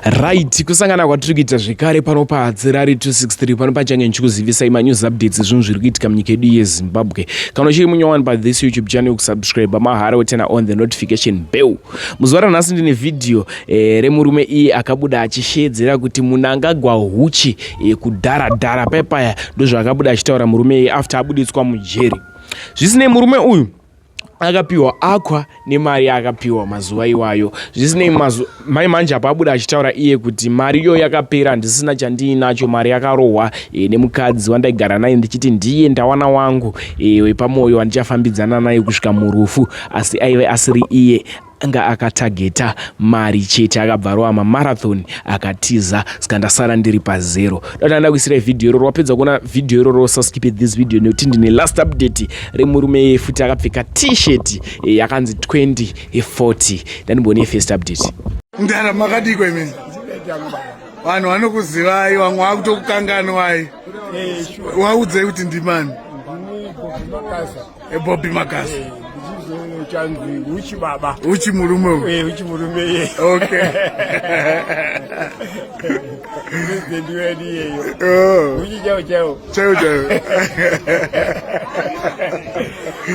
Right, kusangana kwatiri kuita zvekare pano paHadzirari 263 pano pachange ndichikuzivisai manews updates ezvinhu zviri kuitika munyika yedu yeZimbabwe. Kana uchiri munyowani pathis YouTube channel kusubscribe mahara wotena on the notification bell. Muzuva ranhasi ndine vhidhiyo eh, remurume iye akabuda achisheedzera kuti Munangagwa huchi eh, kudhara dhara paya paya ndozvaakabuda achitaura murume iye after abuditswa mujeri. Zvisinei murume uyu akapiwa aqua nemari yaakapiwa mazuva iwayo. Zvisinei mai manje apo abuda achitaura iye kuti mari iyoyo yakapera, handisina chandiinacho, mari yakarohwa nemukadzi wandaigara naye ndichiti ndiye ndawana wangu wepamwoyo wandichafambidzana naye kusvika murufu, asi aive asiri iye, anga akatageta mari chete. Akabva arova mamarathon akatiza, saka ndasara ndiri pazero. Dati anda kuisirai vhidhiyo iroro. Wapedza kuona vhidhiyo iroro, usaskip this video nekuti ndine last update remurume futi akapfeka t-shirt yakanzi 2040. Ndandimboone first update. Ndara makadiko imini, vanhu vanokuzivai, vamwe vakutokukanganwai. Waudzei kuti ndimani? Bobby Makasa. Chanzi uchi baba. Uchi murume uyu. Uchi murume iye. President wedu iyeyo. Uchi chaiwo chaiwo. Chaiwo chaiwo.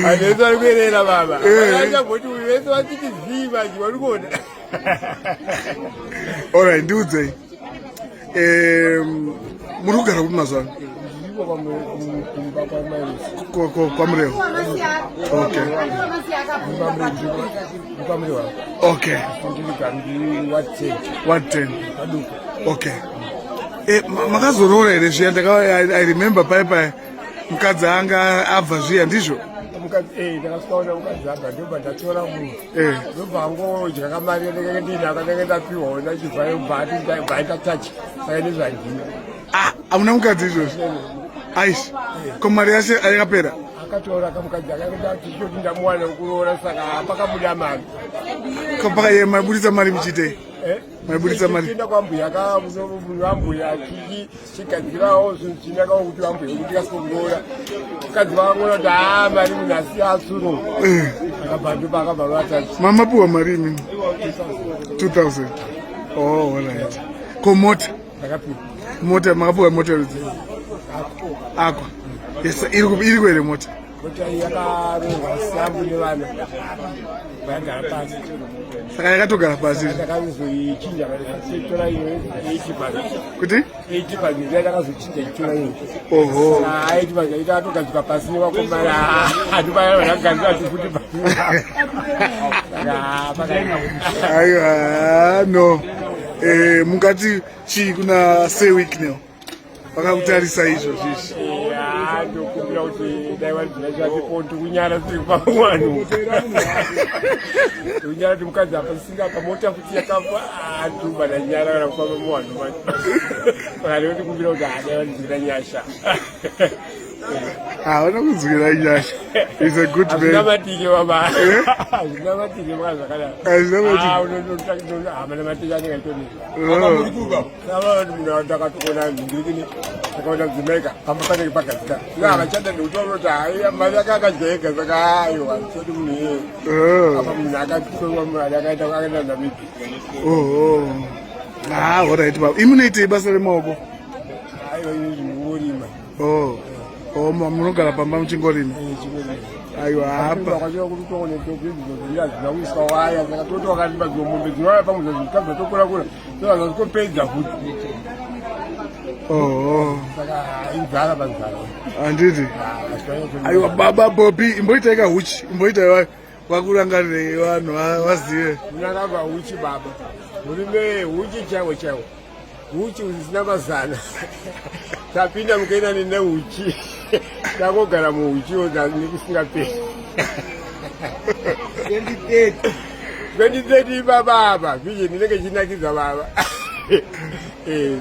Vanhu vese vari kuerera baba. Vachamboti uyu vese vachiti zii manje vari kuona. Alright, ndiudzei. Muri kugara kupi mazuva ano? Ndiko kumba kwaMairisi. KwaMurewa. Okay. KwaMurewa. Ndiri ward 10. Ward 10. Paduku. Okay. Makazoroora here zviya? I remember pai pai mukadzi anga abva zviya, ndizvo? Mukadzi, ndakasvikaona mukadzi abva, ndobva ndatora munhu. Ndobva angodya kamari ndenge ndinako, ndenge ndapiwawo ndachibvayo, bva ndatachi saka nezvandini. Ah, hamuna mukadzi izvozvo? Aish, ko mari yacho yakapera? Akatora kamukadzi akandati ndamuwana kuroora, saka pakabuda mari. Ko pakaye maibudisa mari muchiitei? Maibudisa mari? Tienda kwambuya kaambuya chigadzirawo zvinhu chinakawo kuti vambuya kuti tikasike kuroora. Mukadzi vakangoona kuti haa, mari munhu asi asuro, akabva ndopa akabva vatatu. Mamapiwa mari imini? 2000. Oh, alright. Ko mota? Ndakapiwa. Mota makapiwa mota rudzi? Aqua. Yes, iri kuhere mota? Mota iyi yakarohwa sambu nevana vagara pasi. Saka yakatogara pasi? Ndakazoichinja tora iyo 80. Kuti? 80 ndakazochinja ichitora iyo. Oho. 80 ita atogadzika pasi nevakomana, handibaya vakagadzira futi pasi. Aiwa, no. Mungati chii kuna Sir Wicknell vakakutarisa izvozvo izvi? Ndokumbira kuti dai vanzira chake ndikunyara siri pamwanhu, ndikunyara kuti mukadzi apa singa pamota futi yakafa atuba, ndanyara kana kufamba muvanhu macho. Saka ndinokumbira kuti dai vanzira nyasha. Havana kunzwira nyasha, is a good man. Hazvina matike baba, hazvina matike maka zvakadaro. Hazvina matike. Hamana matike anenge aitonei. Munhu ndakatoona ndikini, takaona mudzimai pamba panenge pagadzika, havachada ndikutaura kuti hai, mari yake akadya ega, saka aiwa, chodi munhu iyeye. Apa munhu akatorwa mari akaenda Namibia. Oho, ah, alright baba. Imi munoitei basa remaoko? Aiwa, ini zvinongorima. Oh, munogara pamba muchingorima? Aiwa, apa hazvina kuiswa waya, saka toti wakarima dzomombe dzinowaya pamwe zvazvikabva tokura kura saka futi. Oho. Saka inzara panzara. Handiti? Aiwa baba Bobby, imboitai kahuchi, imboitai vakurangarirei vanhu vazive. Munangagwa huchi baba, murume huchi chaiwo chaiwo, huchi usina mazana. Tapinda mukainani neuchi, takogara muhuchi nekusingaperi. 2030 baba, apa vision inenge ichinakidza baba.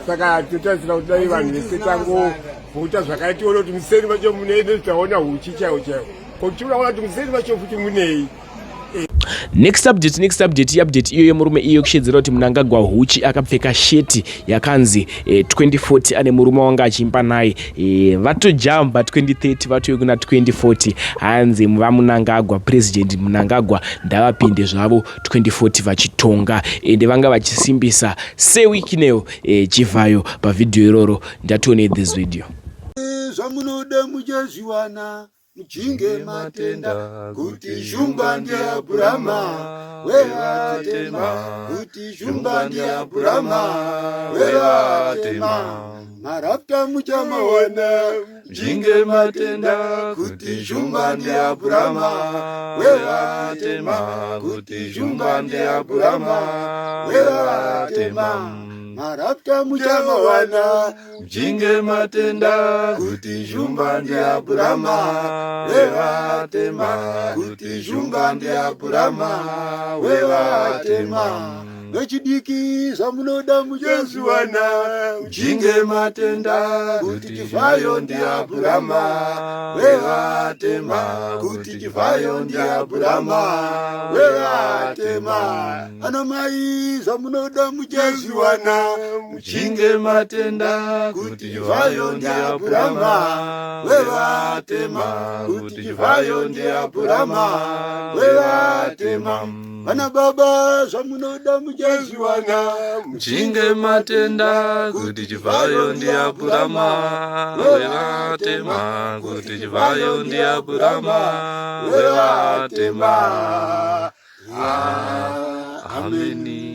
Saka totarisira kuti dai vanhu vese tangovhota zvakaitiona kuti museri vacho munei, nezvitaona huchi chaiwo chaiwo, kokuti unaona kuti museri vacho futi munei. Next update, next update, update iyo yemurume iyo yekushedzera kuti Munangagwa huchi, akapfeka sheti yakanzi 2040, ane murume wanga achiimba naye. Vatojamba 2030, vatove kuna 2040. Hanzi vaMunangagwa, President Munangagwa ndavapinde zvavo 2040 vachitonga. Tonga. Ende vanga vachisimbisa seWicknell Chivhayo pavhidhiyo iroro. Ndatione this video. Zvamunoda muchazviwana, mujinge matenda kuti shumba ndiAbhurama wevatema, kuti shumba ndiAbhurama wevatema. Marapta muchamawana, mujinge matenda kuti shumba ndiAbhurama wevatema, kuti shumba ndiAbhurama wevatema. Marapta muchamawana, mujinge matenda kuti shumba ndiAbhurama wevatema, kuti shumba ndiAbhurama wevatema. Vechidiki, zvamunoda muchazviwana, mujinge matenda kuti Chivhayo ndiAbhurama wevatema, kuti Chivhayo ndiAbhurama wevatema. Ana mai, zvamunoda muchazviwana, mujinge matenda kuti Chivhayo ndiAbhurama wevatema, kuti Chivhayo ndiAbhurama wevatema. Vana baba, zvamunoda muchazviwana, mujinge matenda kuti Chivhayo ndiAbhurama wevatema, kuti Chivhayo ndiAbhurama wevatema. Ameni.